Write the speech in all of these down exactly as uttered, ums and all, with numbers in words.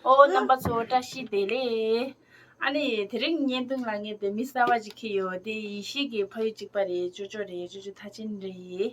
ཨོ། རྣམ་པ་ཚོ་བཀྲ་ཤིས་བདེ་ལེགས། ཨ་ནི་དེ་རིང་བརྙན་ཐུང་ལ་ངས་དེ་མི་གསར་བ་ཅིག་ཁྱེར་ཡོད། དེ་ཡེ་ཤེས་ཀྱི་ཕ་ཡུལ་གཅིག་པ་རེད། ཅོ་ཅོ་རེད། ཅོ་ཅོ་མཐར་ཕྱིན་རེད།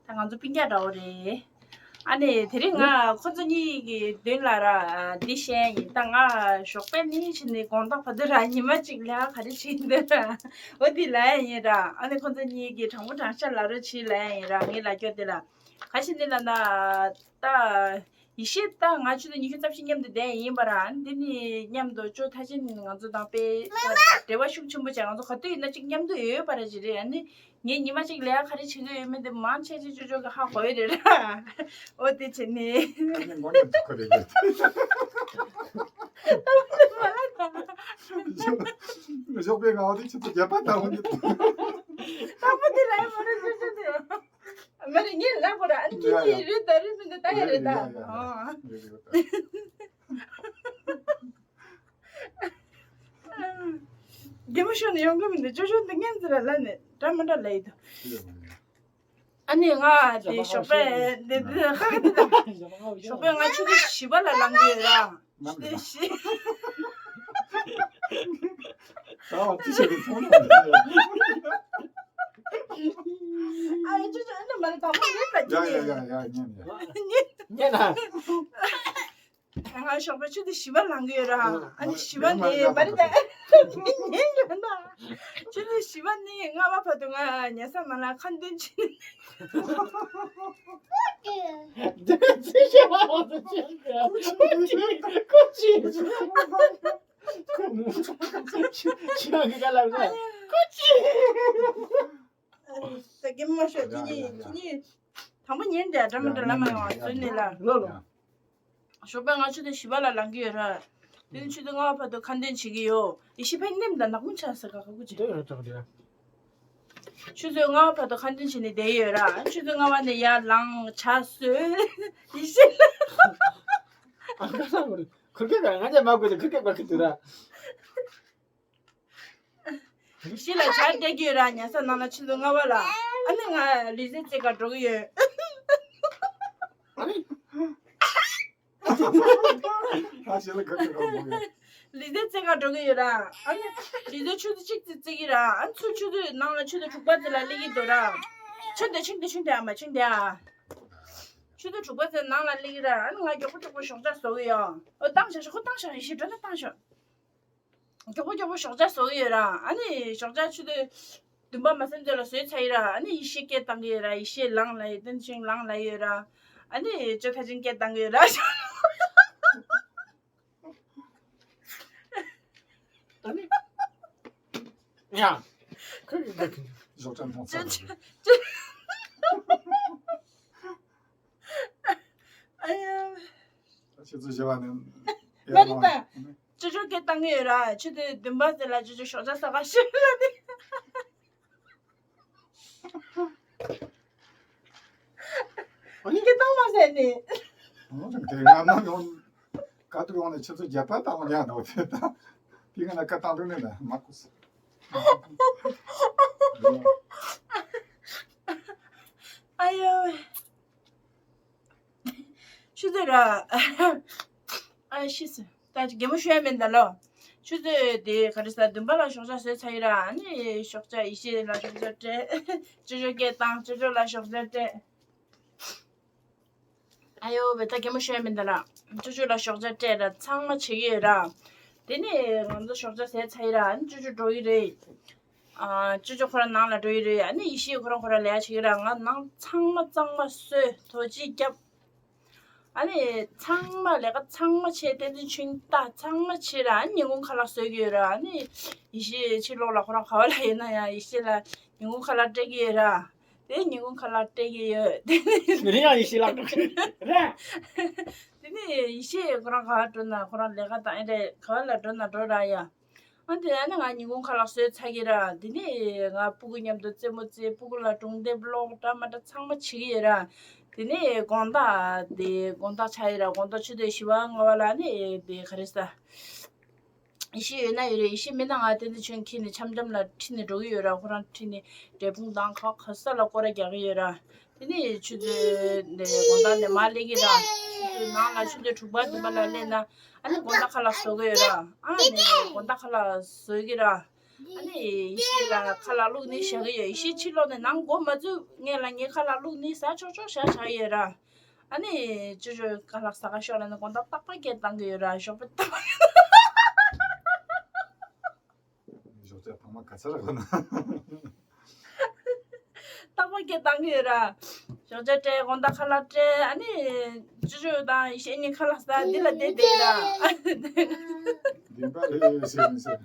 ད་ང་ཚོ་སྤུན་ཀྱག་འདྲ་བོ་རེད། ཨ་ནི་དེ་རིང་ང་ཁོ་ཚོ་གཉིས་ཀྱི་མདུན་ལ་ར་འདི་བཤད་ཡིན། ད་ང་ཞོགས་པའི་ནས་ཕྱིན་ནས་དགོང་དག་བར་དུ་ར་ཉི་མ་གཅིག་ལས་ག་རེ་བྱེད་འདོད་ར། འོ་དེ་ལབ་ཡ་ཡིན་ར། ཨ་ནི་ཁོ་ཚོ་གཉིས་ཀྱིས་དྲང་པོ་དྲང་བཞག་ལབ་རོགས་བྱེད་ལབ་ཡ་ཡིན་ར། ངས་ལབ་རྒྱུ་དེ་ལ་ག་ཞིག་ནི་ལབ་ན། ད་ཡེ་ཤེས་ད་ང་ཆུ་ཚོད་ཉི་ཤུ་རྩ་བཞི་མཉམ་དུ་བསྡད་ཡིན་པ་ར། འདི་ནི་མཉམ་དུ་ཅོ་མཐར་ཕྱིན་ང་ཚོ་དང་དཔེ་འབྲེལ་བ་ཤུགས་ཆེན་པོ་བྱས། ང་ཚོ་ག་དུས་ཡིན་ན་གཅིག་མཉམ་དུ་ཡོད་པ་ར་ཅིག་རེད། ཨ་ནི་ངས་ཉི་མ་གཅིག་ལས་ག་རེ་བྱེད་ཀྱི་ཡོད་མེད་དེ་མང་ཆེ་ཆེ་ཅོ་ཅོ་གི་ཧ་གོ་ཡི་རེད་ར། འོ་དེ་བྱས་ནི། ཨ་ནི་མགོ་ནས་འདུག་གི་རེད། ཞོགས་པའི་ངའི་དེ་ཆུ་ཚོད་བརྒྱད་པ་ལྟ་བུ་འདུག་དང་པོ་དེ་ལ་ཡང་མ་རེད་ཅོ་ཅོ་དེ། མ་རེད། ངས་ལབ་དགོས་ར། ཨ་ནི་ཡ་ཡ། ཁྱེད་ཀྱིས་རེད་ད་རེད་མིན་འདུག་ལྟ་ཡ་རེད་ད། ཡ་ཡ་ཡ་ཡ། ཨ། རེད་རེད་རེད། རྒན་མོ་ཤོར་ནས་ཡོང་གི་མི་འདུག་ཅོ་ཅོ་འདི་ངན་ཟེར་ར་ལབ་ནས་འདྲ་མི་འདྲ་ལབ་ཡི་འདུག་ཨ་ནི་ང་དེ་ཞོགས་པའི་འདི་འདི་ཁ་ཁ་འདི་ལ་ཞོགས་པའི་ང་ཆུ་ཚོད་བཞི་པ་ལ་ལངས་གི་ཡོད་ར། ཆུ་ཚོད་བཞི། ད་བ་ཅི་བྱེད་ཀྱི་ཚོང་ལ་འདི་ལ་ཡ། ཨ་ཡ་ཅོ་ཅོ་ཨ་ནི་མ་རེད། དང་པོ་ངན་པ་ཡ་ཡ་ཡ་ཡ་ཉན་ཡ། ཉན་ན། ང་ཞོགས་པ་ཆུ་ཚོད་བཞི་པ་ལངས་གི་ཡོད་ར། ཨ་ནི་བཞི་པ་ནི་མ་རེད་ད། ཉན་ཡོད་ན། ཆུ་ཚོད་བཞི་པ་ནི་ལྔ་པ་བར་དུ་ང་ཉལ་ས་ནང་ལ་ཁ་འདོན་བྱེད། ད་གིན་མ་ཤོད་དེ་གཉིས་དེ་གཉིས་དང་པོ་ཉན་དེ་འདྲ་མི་འདྲ་ལ་མ་ཡོང་བ་བཟོས་ནས་ལ། ལོ་ལོ། ཞོགས་པ་ང་ཆུ་ཚོད་བཞི་པ་ལ་ལངས་ཀྱི་ཡོད་ར། དེ་ནི་ཆུ་ཚོད་ལྔ་པ་བར་དུ་ཁ་འདོན་བྱེད་ཀྱི་ཡོད། ཡེ་ཤེས་ཕན་ནེམ་དང་ནག་མོ་ཆགས་ས་ག་ག་གུ་ཅི། དེ་ཡོད་ཙང་དེ། ཆུ་ཚོད་ལྔ་པ་བར་དུ་ཁ་འདོན་བྱས་ནས་བསྡད་ཡོད་ར། ཆུ་ཚོད་ལྔ་པ་ནས་ཡར་ལངས་ཇ་བཟོས། ཡེ་ཤེས་ལ། ཨ་ཁ་ས་མ་རེད། ཁུར་ཁེ་ག་ང་ཅག་མ་དགོས་ཏེ་ཁུར་ཁེ་མ་ཁུར་དུ་ར། ཤི་ལ་ཇ་སྟེར་གྱི་ཡོད་ར། ཉལ་ས་ནང་ལ་ཆུ་ཚོད་ལྔ་པ་ལ། ཨ་ནི་ང་ལུས་རྩལ་རྩེད་གར་འགྲོ་གི་ཡོད། ཨ་ནི། ཨ་ཤི་ལ་ག་གི་རོ་མོ་ཡ། ལུས་རྩལ་རྩེད་གར་འགྲོ་གི་ཡོད་ར། ཨ་ནི་ལུས་རྩལ་ཆུ་ཚོད་གཅིག་ཙམ་རྩེད་ཀྱི་ར། ཨ་ནི་ཚུར་ཆུ་ཚོད་ནང་ལ་ཆུ་ཚོད་དྲུག་པ་ཙམ་ལ་སླེབས་ཀྱི་འདུག་ར། ཆུ་འདི་ཆིང་འདི་ཆིང་འདི་ཨ་མ་ཆིང་འདི་ཨ། ཆུ་ཚོད་དྲུག་པ་ཙམ་ནང་ལ་སླེབས་ཀྱི་ར། ཨ་ནི་ང་མགྱོགས་པོ་མགྱོགས་པོ་ཞོགས་ཇ་བཟོ་གི་ཡོད། ཨོ་བཏང་ཤག་ཤག་ཁོ་བཏང་ཤག་ཡེ་ཤེས་འགྲོ་ན་བཏང་ཤག་མགྱོགས་པོ་མགྱོགས་པོ་ཞོགས་ཇ་བཟོ་གི་ཡོད་ར། ཨ་ནི་ཞོགས་ཇ་ཆུ་ཚོད་བདུན་པ་མ་ཟིན་ཙམ་ལ་བཟོས་ཚར་ཡི་ར། ཨ་ནི་ཡེ་ཤེས་སྐད་བཏང་གི་ཡོད་ར། ཡེ་ཤེས་ལངས་ལ་ཡོད། བསྟན་ཆིང་ལངས་ལ་ཡོད་ར། ཨ་ནི་ཅོ་མཐར་ཕྱིན་སྐད་བཏང་གི་ཡོད་ར། ཨ་ནི། ཡ། ཁོས་ཀྱི་འདི་ཞོགས་ཇ་མཐོང་ཚར་རེད། ཨ་ཡ། ཆུ་ཚོད་བཞི་པ་ནས། མ་རེད་ད། ཅོ་ཅོ་སྐད་བཏང་གི་ཡོད་ར། ཆུ་ཚོད་བདུན་པ་ཙམ་ལ་ཅོ་ཅོ་ཞོགས་ཇ་ཟ་ག་ཤོག་ལབ་ནས། ཨ་ནི། སྐད་བཏང་མ་ཟེར་ནས། ཨོ་དེ་ང་ནང་ཡོང་། ག་དུས་ཡོང་ནས་ཆུ་ཚོད་བརྒྱད་པ་བཏང་ཡང་འདུག་དེ་ད། དེ་ང་ལ་སྐད་བཏང་འདུག་ནས་ན་མ་གོ་སོང་། ཨ་ཡོ། ཆུ་ཚོད་ར། ཨ་ཤི་སོང་། ད་གད་མོ་ཤོར་ཡ་མིན་ད་ལོ། ཆུ་ཚོད་དེ་ག་རེ་ཟ། བདུན་པ་ལ་ཞོགས་ཇ་བཟོས་ཚར་ཡི་ར། ཨ་ནི་ཞོགས་ཇ་ཡེ་ཤེས་ལ་ཞོགས་ཇ་སྤྲད། ཅོ་ཅོ་སྐད་བཏང་། ཅོ་ཅོ་ལ་ཞོགས་ཇ་སྤྲད། ཨ་ཡོ་བེ་ད་གད་མོ་ཤོར་ཡ་མིན་ད་ལ། ཅོ་ཅོ་ལ་ཞོགས་ཇ་སྤྲད་ར། ཚང་མ་བྱེད་ཀྱི་ཡོད་ར། དེ་ནས་ང་ཚོ་ཞོགས་ཇ་ཟས་ཚར་ཡི་ར། ཨ་ནི་ཅོ་ཅོ་འགྲོ་གི་རེད། ཨ། ཅོ་ཅོ་ཁོ་རང་ནང་ལ་འགྲོ་ཡི་རེད། ཨ་ནི་ཡེ་ཤེས་ཁོ་རང་ཁོ་རང་ལས་ཀ་བྱེད་ཀྱི་ར། ང་ནང་ཚང་མ་གཙང་མ་བཟོས། ཐོ་ཅི་བརྒྱབ། ཨ་ནི་ཚང་མ་ལས་ཀ་ཚང་མ་བྱས། བསྟན་འཛིན་ཆུང་ད་ཚང་མ་བྱས་ར། ཨ་ནི་ཉིན་གུང་ཁ་ལག་བཟོས་ཀྱི་ཡོད་ར། ཨ་ནི་ཡེ་ཤེས་ཕྱི་ལོགས་ལ་ཁོ་རང་ག་བ་ལ་ཡིན་ན་ཡང་ཡེ་ཤེས་ལ་ཉིན་གུང་ཁ་ལག་སྤྲད་ཀྱི་ཡོད་ར། དེ་ཉིན་གུང་ཁ་ལག་སྤྲད་ཀྱི་ཡོད། དེ་ནི་དེ་རིང་ཡང་ཡེ་ཤེས་ལག་འགྲོ་གི་རེད། དེ་ནི་ཡེ་ཤེས་ཁོ་རང་ག་བ་འགྲོ་ན། ཁོ་རང་ལས་ཀ་དང་ཨེ་འདྲ་ག་བ་ལ་འགྲོ་ན་འགྲོ་ར་ཡ། ཨ་དེ་ཨ་ནི་ང་ཉིན་གུང་ཁ་ལག་བཟོས་ཚར་གི་ར། དེ་ནས་ང་སྤུ་གུ་མཉམ་དུ་རྩེད་མོ་རྩེ། སྤུ་གུ་ལ་སྒྲུང་དེབ་ཀློག་འདྲ་མ་འདྲ་ཚང་མ་བྱེད་ཀྱི་ཡོད་ར། དེ་ནས་དགོང་དག་དེ་དགོང་དག་ཆགས་ཡི་ར། དགོང་དག་ཆུ་ཚོད་བཞི་པ་ལྔ་པ་ལ་ནི་དེ་ག་རེ་ཟ། ཡེ་ཤེས་ཡོད་ན་ཡོད་རེད། ཡེ་ཤེས་མེད་ན་ང་དེ་འདི་ཆུང་ཁྱེར་ནས་འཆམ་འཆམ་ལ་ཁྲིད་ནས་འགྲོ་གི་ཡོད་ར། ཁོ་རང་ཁྲིད་ནས་འབྲས་སྤུངས་དང་ག་ག་ས་ལ་སྐོར་ར་རྒྱག་གི་ཡོད་ར། དེ་ནས་ཆུ་ཚོད་ནས་དགོང་དག་ནས་མར་སླེབས་ཀྱི་ར། ཆུ་ཚོད་ནང་ལ་ཆུ་ཚོད་དྲུག་པ་བདུན་པ་ལ་སླེབས་ན་ཨ་ནི་དགོང་དག་ཁ་ལག་བཟོ་གི་ཡོད་ར། ཨ་ནི་དགོང་དག་ཁ་ལག་བཟོ་གི་ར། ཨ་ནི་ཡེ་ཤེས་ལ་ཁ་ལག་བླུགས་ནས་བཞག་གི་ཡོད། ཡེ་ཤེས་ཕྱི་ལོགས་ནས་ནང་སྒོ་མ་ཚུད་སྔོན་ལ་ངས་ཁ་ལག་བླུགས་ནས་ཟ་ཆོག་ཆོག་བཞག་བཞག་ཡོད་ར། ཨ་ནི་ཅོ་ཅོ་ཁ་ལག་ཟ་ག་ཤོག་ལབ་ན་དགོང་དག་རྟག་པར་སྐད་བཏང་གི་ཡོད་ར། ཞོགས་པ་རྟག་པར། ཞོགས་ཇ་ཐང་མ་ག་ཚར་གོ་ན། རྟག་པར་སྐད་བཏང་གི་ཡོད་ར། ཞོགས་ཇ་སྤྲད། དགོང་དག་ཁ་ལག་སྤྲད། ཨ་ནི་ཅོ་ཅོ་དང་ཡེ་ཤེས་གཉིས་ཁ་ལག་ཟ་འདི་ལ་བསྡད་བསྡད་ར། འདི་འདྲ་རེད་ཟེར་མི་ཟེར།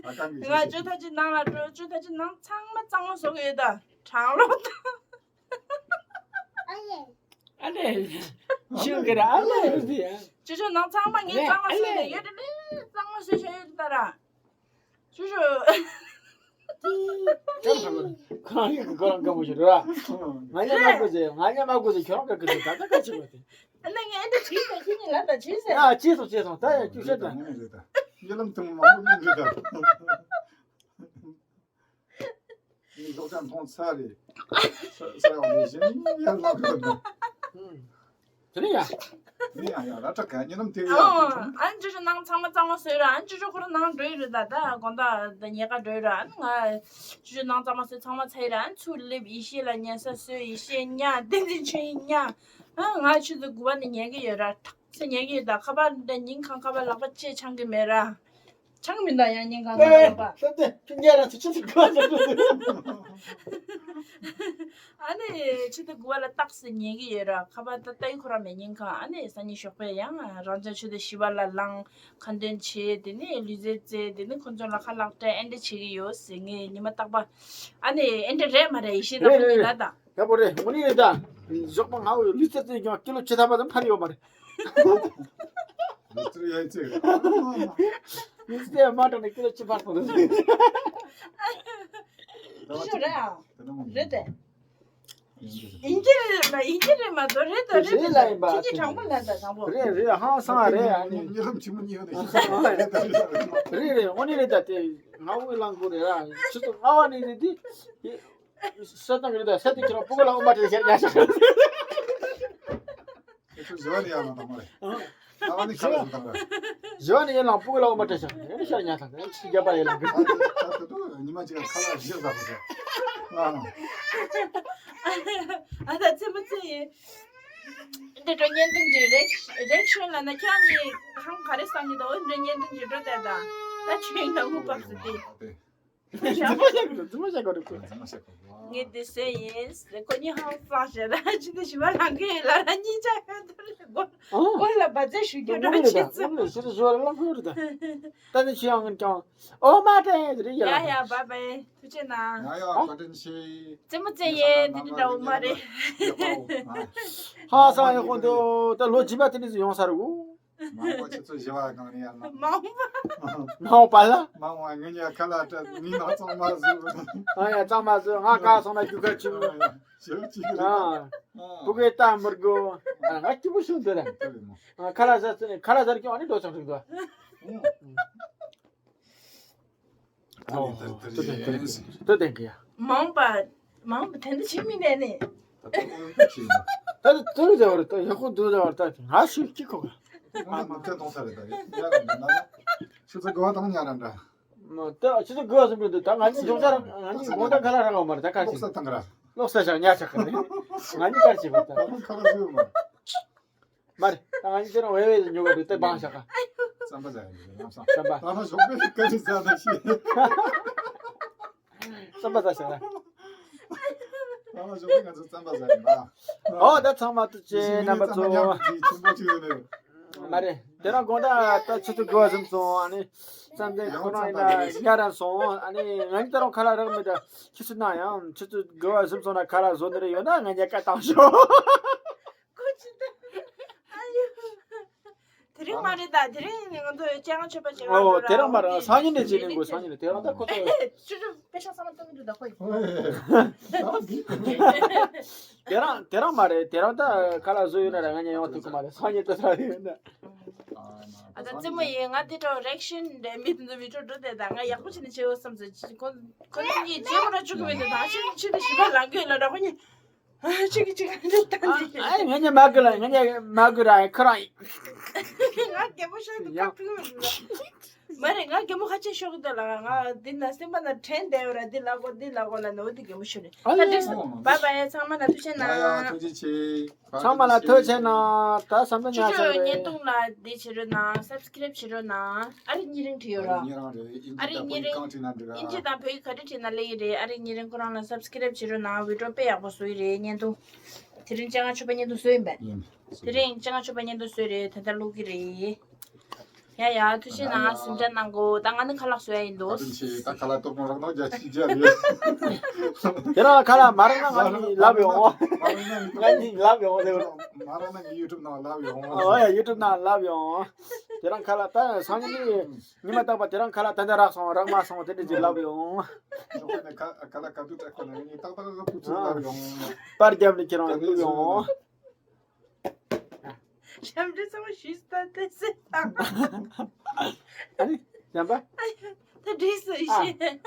ཨ་ཀང་གི་ང་ཅོ་ཐ་ཅི་ནང་ལ་འགྲོ། ཅོ་ཐ་ཅི་ནང་ཚང་མ་གཙང་མ་བཟོ་གི་ཡོད་ད། གྲང་རླུང་དང་། ཨ་ལས། ཤུ་གི་ར་ཨ་ལས་ཟེར་ཡ། ཅོ་ཅོ་ནང་ཚང་མ་ངས་ལས་གཙང་མ་ཨ་བཟོས་ནས་ལས། ཡོད་དེ་ནས་གཙང་མ་བཟོས་བཞག་ཡོད་ད་ར། ཅོ་ཅོ། ཁོ་རང་གི་ཁོ་རང་དགའ་པོ་ཞིག་རེད་ར། ང་ཉ་མ་དགོས་ཟེར། ང་ཉ་མ་དགོས་ཟེར། ཁྱོད་རང་དགའ་གི་ཟེར། ད་ལྟ་དགའ་ཆེ་བ་དེ། ཨ་ནི་ངས་འདི་བྲིས་ཟེར། ཁྱེད་གཉིས་ལ་ད་བྲིས་ཟེར། ཨ་བྱས་སོང་བྱས་སོང་། ད་ཡ་ཁྱོད་བཤད་དང་། ཉེ་ལམ་དུ་མ་མོ་ཡིན་རེད་ད། ངས་སློབ་གྲྭ་མཐོང་ཚར་རེད། ས་ས་ཡོང་ནས་གཞན་ཡར་ལངས་དགོས་ན། དེ་ནས་ཡ། དེ་ནས་ཡང་ཡང་ར་ཁྲ་ག་ཉེ་ལམ་དེ་ཡ། ཨང་། ཨ་ནི་ཅོ་ཅོ་ནང་ཚང་མ་གཙང་མ་བཟོས་ར། ཨ་ནི་ཅོ་ཅོ་ཁོ་རང་ནང་འགྲོ་ཡི་རེད་ད། ད་དགོང་དག་ད་ཉལ་ཁ་འགྲོ་ཡི་ར། ཨ་ནི་ང་ཅོ་ཅོ་ནང་གཙང་མ་བཟོས་ཚང་མ་ཚར་ཡི་ར། ཨ་ནི་ཚུར་སླེབས་ཡེ་ཤེས་ལ་ཉལ་ས་བཟོས། ཡེ་ཤེས་ཉལ། བསྟན་འཛིན་ཆོས་དབྱིངས་ཉལ། ཨ་ང་ཆུ་ཚོད་དགུ་པ་ནས་ཉལ་གི་ཡོད་ར། ཐག་ཆོད་ཉལ་གི་ཡོད་ད། ཁ་པར་འདྲ་ཉིན་གང་ཁ་པར་ལག་པ་ལྕེ་འཆང་གི་མེད་ར། ཆང་མི་འདང་ཡང་ཉིན་གང་ཨེ། ལག་པ། ད་དེ་ཁྱོད་ཉལ་ར་ཚུ་ཆུ་ཚོད་དགུ་པ་ཟེར་གི་འདུག་ཨ་ནི་ཆུ་ཚོད་དགུ་པ་ལ་ཏག་སེ་ཉལ་གི་ཡོད་ར། ཁ་པར་ད་ལྟ་ཡི་ཁོ་རང་མེད་ཉིན་གང་། ཨ་ནི་སང་ཉིན་ཞོགས་པ་ཡང་རང་ཅག་ཆུ་ཚོད་བཞི་པ་ལ་ལངས། ཁ་འདོན་བྱས། དེ་ནས་ལུས་རྩལ་རྩེ། དེ་ནས་ཁོ་ཚོ་ལ་ཁ་ལག་སྤྲད། ཨེ་འདྲ་བྱེད་ཀྱི་ཡོད་ཟེར། ངས་ཉི་མ་རྟག་པར། ཨ་ནི་ཨེ་འདྲ་རེད་མ་རེད། ཡེ་ཤེས་དང་རེད་ཁོ་གཉིས་རེད་ལ་ད། ཡག་པོ་རེད། དངོས་གནས་རེད་ད། ཞོགས་པ་ང་འོ་ལུས་རྩལ་རྩེད་ཀྱང་ཀི་ལོ་ཆུ་ཚོད་ཕར་ཡོད་མ་རེད། ལུས་རྩལ་ཡ་རྩེད། ལུས་རྩལ་མ་དྲག་ནས་ཀི་ལོ་ཆུ་ཕར་སོང་རེད། ཅི་ཞོ་རེད་ཨ། རེད་དེ། ཡིན་གྱི་རེད་མ་ཡིན་གྱི་རེད་མ་གཏོགས་རེད་དོ་རེད་རེད་ལ་ཡིན་པ། ཁྱེད་ཀྱིས་དྲང་པོ་ལབ་ད་དྲང་པོ། རེད་རེད། ཧང་སང་རེད། ཨ་ནི་ཉི་ལམ་ཆི་མོ་ཉི་ཡོད་ནི། རེད་རེད། དངོས་གནས་རེད་ད། དེ་ང་དབུགས་ལངས་དགོས་རེད་ར། ཆུ་ཚོད་ལྔ་པ་ནས་རེད་དེ། སད་ཏང་རེད་ད། སད་ཏེ་ཁྱེད་རང་སྤུ་གུ་ལ་འོ་མ་སྤྲད་ཤར་ཉ་ཤག་ཁྱེད་ཚོ་བཞི་བ་ནས་ཡར་ལངས་དང་མ་རེད། ལྔ་པ་ནས་ཁ་ལག་ཟ་དང་ར། བཞི་བ་ནས་ཡར་ལངས་སྤུ་གུ་ལ་འོ་མ་སྤྲད་ཤག་ཨེ་ཤར་ཉ་ཐང་ཨེ་ཤི་རྒྱབ་པ་ཡར་ལངས་གི། ད་ད་ད་ཉི་མ་གཅིག་ཁ་ལག་བཞི་ཟ་དགོས་ཟེར། ཨ་ད་ཙི་མོ་ཙི་ཡིན། འདི་འགྲོ་བརྙན་ཐུང་གི་རེག་རེག་ཤོན་ལ་ན་ཁྱེད་གཉིས་ཧང་ག་རེ་བསམ་གྱི་འདུག་འདི་འགྲོ་བརྙན་ཐུང་གི་འགྲོ་དེ་ད་ད་ཆོས་ཡིན་ད་ངུ་པག་སུ་དེ། རྫུན་མ་བཤད་དགོས་རེད། རྫུན་མ་བཤད་དགོས་རེད། རྫུན་མ་བཤད་དགོས་རེད། ངས་འདི་བཟོས་ཡིན། ཁོ་གཉིས་ཧང་སང་བྱས་ན་ཅི་འདི་ཞི་བ་ལང་གི་ཡིན་ལ་ར་གཉིས་ཆ་ཡོད་དོ་རེད། སྒོ་ཨང་། སྒོ་ལ་བ་ཙེ་ཞུ་རྒྱུ་འགྲོ་ཆེ་ཚོ། ཞི་བ་ལང་གི་རེད་ད། ད་ནི་ཆི་ཡང་ངན་ཀྱང་ཨོ་མ་དྲན་ཡོད་རེད་ཡ། ཡ་ཡ་བ་བའི་ཐུགས་ཆེ་གནང་། ཡ་ཡ་བཀའ་དྲིན་ཆེ། རྩེད་མོ་རྩེ་ཡས་འདི་འདྲ་འདྲ་བོ་མ་རེད། ཧང་སང་ཡོད་ཁོ་འདུག་ད་ལོ་རྗེས་མ་དེ་ནས་ཡོང་ས་རེད་འོ། མང་པོ་ཁྱེད་ཚོ་བཞི་བ་གང་ནས་ཡར་ལངས། མང་པོ། མང་པ་ལ། མང་བ་ངས་ཉལ་ཁ་ལག་སྤྲད། ངས་ནང་གཙང་མ་བཟོས། ཨ་ཡ་གཙང་མ་བཟོས། ང་ག་སོང་ན་རྒྱུ་ཁ་ཆུ། ཞེ་པོ་ཅིག་རེད། ཨ། ཨ། བུ་གའི་ལྟ་མི་དགོས། ཨ་ང་སྐྱིད་པོ་ཞིག་འདུག་ར། དེ་རེད་མོ། ཨ་ཁ་ལག་ཟ་ཚུལ་ནས་ཁ་ལག་ཟ་རྒྱུ་ཨ་ནི་འགྲོ་ཆོག་འགྲིག་འདུག་ཨ། ཨོ། ཏོ་ཏན་ཏན་ཏོ་ཏན་ཏན་ཡ། མང་པ། མང་པ་དེ་འདྲ་བྱེད་མི་ནས་ནི། ད་ཏོ་ཏོ་ཏོ་ཏོ་ཏོ་ཏོ་ཡག་པོ་འདུག་ད་ད་ང་ཞིག་གཅིག་གོ། ང་མ་ཚད་གཏོང་ས་རེད་ད། ཡ་ཡ་ན་ན་ཆུ་ཚོད་དགུ་པ་དང་ཉལ་ར་འདྲ། མ་ད་ཆུ་ཚོད་དགུ་པ་ཟིན་པ་འདུག་ད་ང་གཉིས་འབྱུང་ས་ར་ང་གཉིས་དགོང་དག་ཁ་ལག་རག་གོ་མ་རེད་ད། གར་ཅིག་ལོག་ས་བཏང་ར། ལོག་ས་བཞག་ཉལ་ཆག་གི་རེད། ང་གཉིས་གར་ཅིག་གོ་ད། ད་ཁ་ལག་ཟོས་ཡོད་མ་རེད། མ་རེད། ད་ང་གཉིས་དེ་རིང་ཝེ་ཝེ་ཉོ་ག་འདུག་སྟེ་བང་བཞག་ག་རྩམ་པ་ཟ་ཡ་ཡིན་ལམ་སང་། རྩམ་པ། ད་ལྟ་ཞོགས་པའི་ཀ་ནས་ཟ་ད་ཤི། རྩམ་པ་ཟ་བཞག་ན། ད་ལྟ་ཞོགས་པའི་ང་ཚོ་རྩམ་པ་ཟ་ཡིན་པ། ཨོ་ད་ཚང་མ་ཐུགས་རྗེ་ཆེ་རྣམ་པ་ཚོ། ཆེན་པོ་ཅིག་ཡོད་ནས། མ་རེད། དེ་རིང་དགོང་དག་ད་ཆུ་ཚོད་དགུ་པ་ཟིན་སོང་། ཨ་ནི་རྩམ་པ་ཁོ་རང་ཡིན་ན་ཉལ་ར་སོང་། ཨ་ནི་ང་གཉིས་ད་རུང་ཁ་ལག་རག་མེད་ད། ཁྱེད་ཚོ་ན་ཡང་ཆུ་ཚོད་དགུ་པ་ཟིན་སོང་ན་ཁ་ལག་བཟོ་ནི་རེ་ཡོད་ན་ང་གཉིས་བཀའ་བཏང་ཤོག་ཁོ་ཅི་ད། ཨ་ཡོ། དེ་རིང་མ་རེད་ད། དེ་རིང་ནི་ང་ཚོ་སྤྱན་སྔ་མཆོད་པ་བྱེད་ག་ཨོ་འགྲོ་དེ་རིང་མ་རེད། ར། སང་ཉིན་ནས་བྱེད་ནས་དགོས། སང་ཉིན་ནས། དེ་རིང་ད་ཁོ་ཚོ། ཅུ་ཅུ་པེ་ཤག་ཚང་མ་སྟོན་གི་འདུག་ད་ཁོ་ཡིན། དེ་རིང་དེ་རིང་མ་རེད། དེ་རིང་ད་ཁ་ལག་བཟོ་ཡོད་ན་ར་ང་གཉིས་ཡོང་ཐུབ་ཀྱི་མ་རེད། སང་ཉིན་ད་ད་ཡོད་ན། ཨ་ད་རྩེད་མོ་ཡིན། ང་དེ་འདྲ་རེག་ཤན་འདྲ་མི་དེ་ཚོ་མི་འཕྲོ་འགྲོ་དེ་ད་ང་ཡག་པོ་བྱས་ནས་བྱེད་འོ་བསམ་ཚོད་ཁོ་ཁོ་ནི་གཉིས་བྱེད་དགོས་ར་བཅུག་གི་མི་འདུག་ད་ཕྱི་ཕྱི་དེ་ཞིབ་པ་ལང་གི་ལ་འདྲ་ཁོ་གཉིས། ཨ་ཅིག་གི་ཅིག་གི་ད་འདི། ཨ་ཨ་ང་ཉེ་མ་གི་ལ་ང་ཉེ་མ་གི་ར་ཁ་ར། ང་རྒན་མོ་ཤོར་དུ་ཡ། ཁ་ཐུག་མི་འདུག་མ་རེད། ང་རྒན་མོ་ཁ་ཆེ་ཤོར་གི་འདུག་ལ། ང་འདི་ན་སེམས་པ་ན་དྲན་བསྡད་ཡོད་ར། འདི་ལ་གོ་འདི་ལ་གོ་ལ་ནོ་འདི་རྒན་མོ་ཤོར་རེད། ཨ་ད་ལེ། འགྲིག་སོང་། བཱའི་བཱའི། ཚང་མ་ལ་ཐུགས་རྗེ་ཆེ་ཡ་ཡ། གནང་། ཐུགས་རྗེ་ཆེ། ཚང་མ་ལ་ཐུགས་རྗེ་ཆེ་གནང་། ད་བསམ་བློ་ཆུ་ཉར་ཆུ་ཚར་བརྙན་རེད། ཐུང་ལ་འདི་བྱེད་རོགས་གནང་། སབ་སི་ཀེ་རེབ་བྱེད་རོགས་གནང་། ཨ་རི་གཉིས་རིང་བྲིས་ཡོད་ར། ཨ་རི་གཉིས་རང་རེད། ཨིན་ཨ་རི་ཇི་དང་བོད་གཉིས་ཡིག་རིང་གང་བྲིས་ན་འགྲིག་ཨིན་ཇི་ར། དང་བོད་ཡིག་ག་རེ་བྲིས་ན་ལེགས་ཡིན་རེད། ཨ་རི་གཉིས་རིང་ཁོ་རང་ལ་སབ་སི་ཀེ་རེབ་བྱེད་རོགས་གནང་། བི་ཌི་ཡོ་དཔེ་ཡག་པོ་བཟོ་ཡི་རེད། བརྙན་ཐུང་དེ་རིང་སྤྱན་སྔ་ཕྱུག་པ་བརྙན་ཐུང་བཟོས་ཡིན་པས། ཡིན། དེ་རིང་སྤྱན་སྔ་ཕྱུག་པ་བརྙན་ཐུང་བཟོས་རེད། ད་ལྟ་བླུག་གི་རེད། ཡ་ཡ། ཐུགས་རྗེ་གནང་། གཟིམ་འཇག་གནང་གོ་ད་ང་ནི་ཁ་ལག་བཟོ་ཡ་ཡིན་འདུག་བཀའ་དྲིན་ཆེ། ད་ཁ་ལག་ལྟོགས་པོ་རག་ན་རྒྱ་ཆེ་རྒྱ་རེད། དེ་རང་ཁ་ལག་མ་རག་ན་ང་གཉིས་ལབ་ཡོང་། མ་རག་ན་ང་གཉིས་ལབ་ཡོང་། དེ་རང་མ་རག་ན་ངའི་ཡུ་ཊུབ་ནང་ལབ་ཡོང་། ཨོ་ཡ། ཡུ་ཊུབ་ནང་ལབ་ཡོང་། དེ་རང་ཁ་ལག་ད་སང་ཉིན་ནི་ཉི་མ་རྟག་པ་དེ་རང་ཁ་ལག་ད་ལྟ་རག་སོང་རག་མ་སོང་དེ་འདྲ་ཅིག་ལབ་ཡོང་། ཞོགས་པ་ནས་ཁ་ཁ་ལག་ག་དུས་སྤྲད་ཁོ་ན་ངས་ཏག་ཏག་ཁ་ཁུ་ཚུར་ལབ་ཡོང་། པར་རྒྱབ་ནས་ཁྱེད་རང་བླུག་ཡོང་། ཞབས་འདྲེན་ཚང་མ་ཞུས་ད་དེ་སེ་དང་། ཨ་ནི་ཡང་པ། ད་འདྲེས་སོ་ཨ། ཤེས།